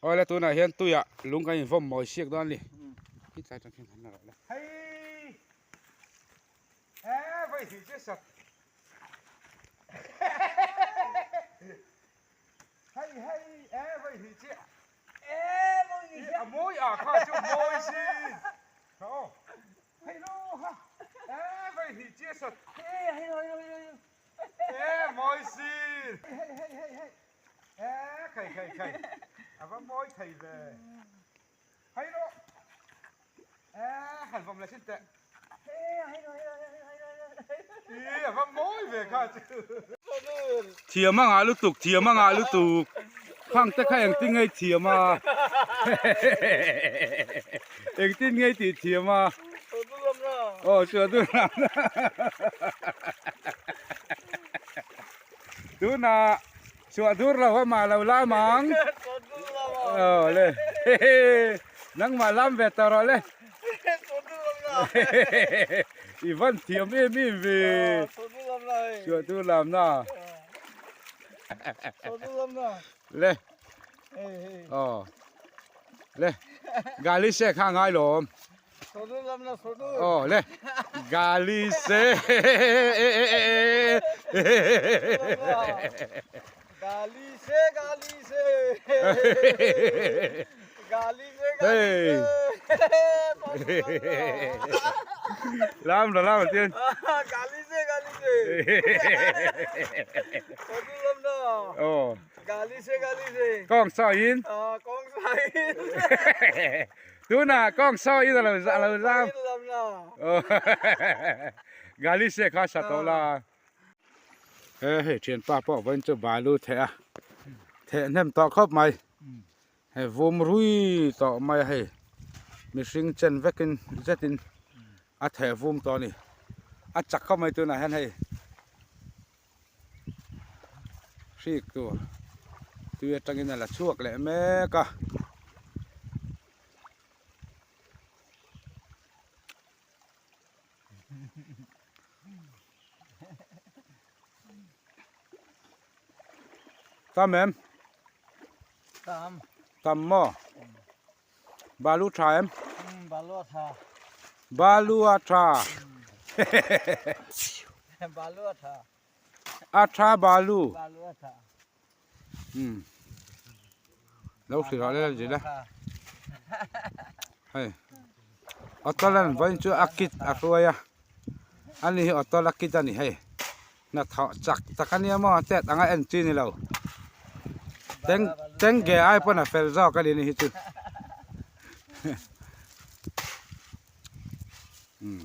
Awle tunah hian tuiah lung kan invawm mawi siak dawn a ni. Khi tlai tang khian han la rawh le. Hei! Eh, vai hi che sat. Hei hei, eh vai hi che. Eh, vai hi che. A mawi a kha chu mawi si. Tha aw. Hei lo ha. Eh, vai hi che sat. Eh, hei lo hei lo hei lo. Eh, mawi si. Hei hei hei hei. Eh, khai khai khai. A va mawi thei ve. Hei rawh. Eh, han vawm leh sin teh. Ih, a va mawi ve kha chu. Thiam a ngah lutuk, thiam a ngah lutuk. Khang te kha engtin nge i thiam a? Engtin nge i tih thiam a? Aw, suah dur lam na. Tunah chhuah dur lo a mah lo lam ang. Aw le. Nangmah lam ve tawh rawh le. I van thiam em em ve. Chhuah dur lam na. Le. Aw. Le. Gali se kha ngai lawm. Aw le gali se Gali se gali se gali se gali se Lam lo lam tin gali se gali se Aw gali se gali se Kawng saw in Kawng saw in Tunah kawng saw in a lo a lo zam. Gali se kha sa tawh la. He hei thianpa pawh vawiin chu balu theh a theh hnem tawh khawp mai. Hei vum rui tawh mai a hei mihring chen vekin zetin a theh vum tawh a ni. A chak khawp mai tunah hian hei. Hrik tur tui atangin a la chhuak leh mek a. Tam em? Tam. Tam maw? Balu tha em? Balu a tha. Balu a tha. Balu a tha. A tha balu. Balu a tha. Hmm. Lo hrilh rawh le lan zil a. Hei. Awtalan vawiin chu a kit a hruai a. Ani hi awtal a kit a ni hei. Hnathawh chak tak a nia maw chet anga en chi ni lo. Teng teng ge ai pawn a fel zawk a ni ni hi chu. Umm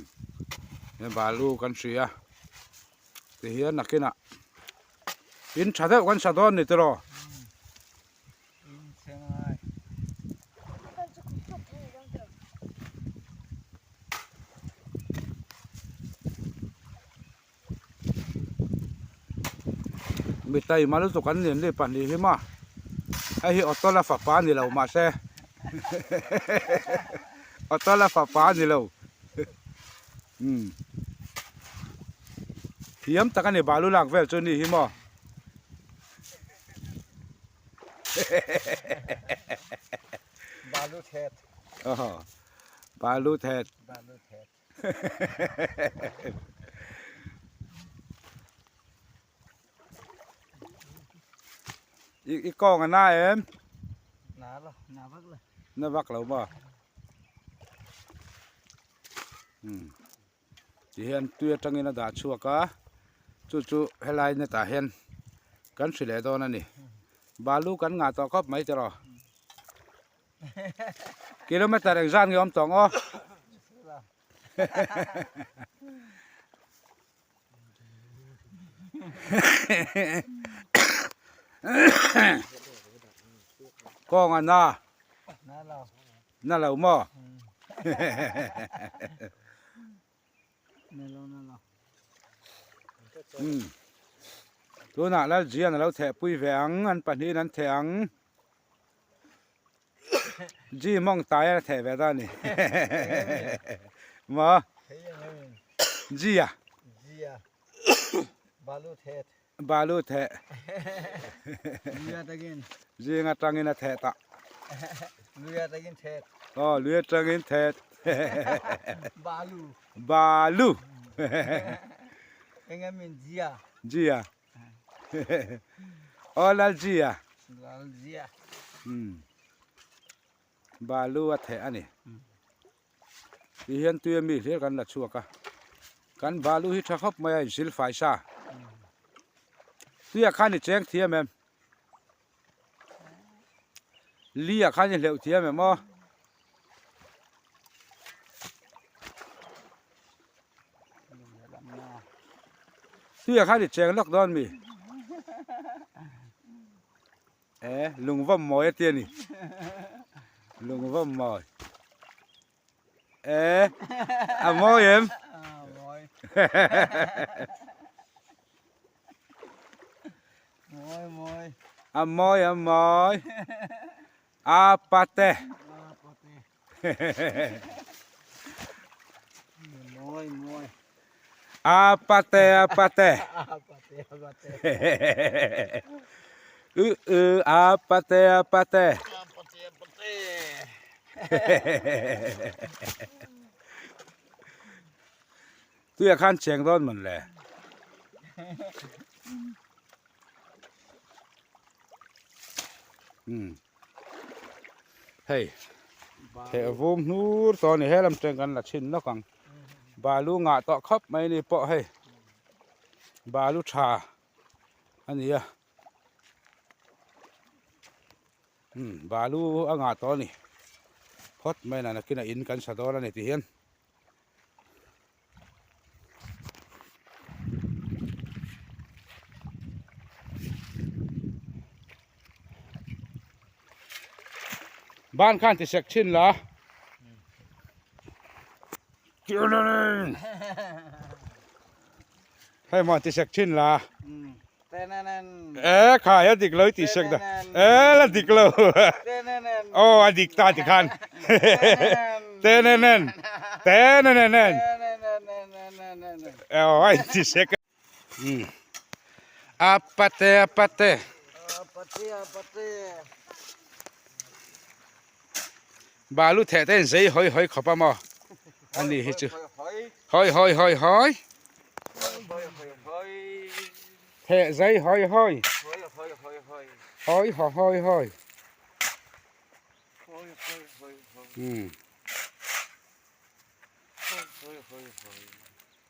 he balu kan hria tihian nakinah in tha deuh kan sa dawn ni tiraw. Mitai mal chu kan lian leh pahnih hi maw hei hi auto la fapa a ni lo mahse auto la fapa a ni lo umm thiam tak a ni balu lak vel chu ni hi maw. Balu thet. Balu thet. Balu thet. I i kawng a na em? Na lo, na vak lo. Na vak lo maw? Hmm. Tihian tui atangin a dah chhuak a, chu chu helai net ah hian kan hri leh dawn a ni. Balu kan ngah tawh khawp mai tiraw. Kilometer engzat nge awm tawh ang aw? Kawng a na. Na lo maw? Na lo na lo. Umm. Tunah Laljian a lo theh pui ve ang, an pahnihin an theh ang. Ji mawng tai a theh ve ta a ni. Maw? Ji a? Ji a. Balu theh. Balu theh. Zinga tangin. Zinga tangin a theh ta. Lui atangin thet. Aw lui atangin thet. Balu. Balu. Enge min Jia. Jia. Aw Lal Jia. Lal Jia. Um. Balu a theh a ni. Ti hian tui ami hlir kan la chhuak a. Kan balu hi tha khawp mai a insil fai sa. Tuiah khan i cheng thiam em? Li ah khan i hleuh thiam em aw? Tuiah khan i cheng lawk dawn mi? E lungvawm mawi a ti a ni. Lungvawm mawi. E a mawi em? A mawi. Mawi mawi. A mawi a mawi. A pate. A pate. Mawi mawi. A pate a pate. A pate a pate. U u a pate a pate. A pate a pate. Tuiah khan cheng dawn mawn le. Um hei theh vum hnur tawh a ni helam teng kan la chhin nawk ang balu ngah tawh khawp mai ni pawh hei balu tha a ni a um balu a ngah tawh a ni phawt mai a nakinah in kan sa dawn a ni ti hian. Ban khan ti sek thin la. Hei maw ti sek thin la. E khai a dik lo i tih sek da. E la dik lo. Aw a dik ta ti khan. Tenenen. Tenenenen. Aw a inti sek. A pate a pate. A pate a pate. Balu theh te in zei hawi hawi khawp a maw? Ani hi chu. Hawi hawi hawi hawi. Theh zei hawi hawi. Hawi haw hawi hawi. Hmm.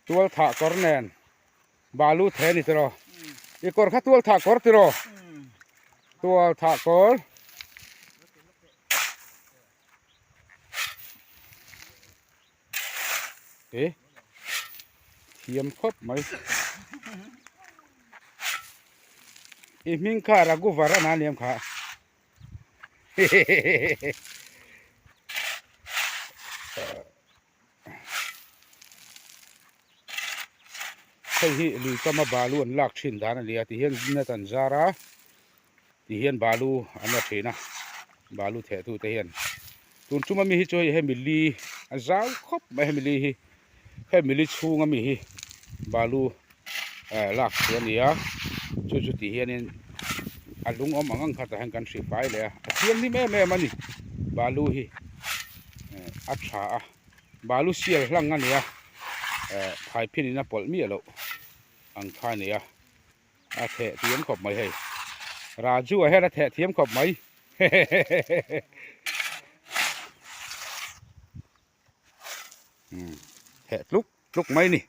Tual thah kawr nen. Balu theh ni tiraw. I kawr kha tual thah kawr tiraw. Tual thah kawr. E thiam khawp mai. I hming kha Raghuvar a na niam kha. Hei hi lui kama balu an lak thin dan a ni a tihian net an zar a tihian balu an la thin a balu theh tu te hian tun tum ami hi chu hei hemi li a zau khawp mai hemi li hi hemi li chhung ami hi balu eh lak chu a ni a chu chu ti hianin a lung awm ang ang kha tah hian kan hrih fai leh a a thianghlim em em a ni balu hi eh a tha a balu sial hlang a ni a eh phai phin in a pawlh miah loh ang kha a ni a a theh thiam khawp mai hei Raju ah hian a theh thiam khawp mai hehehe theh tluk tluk mai a ni.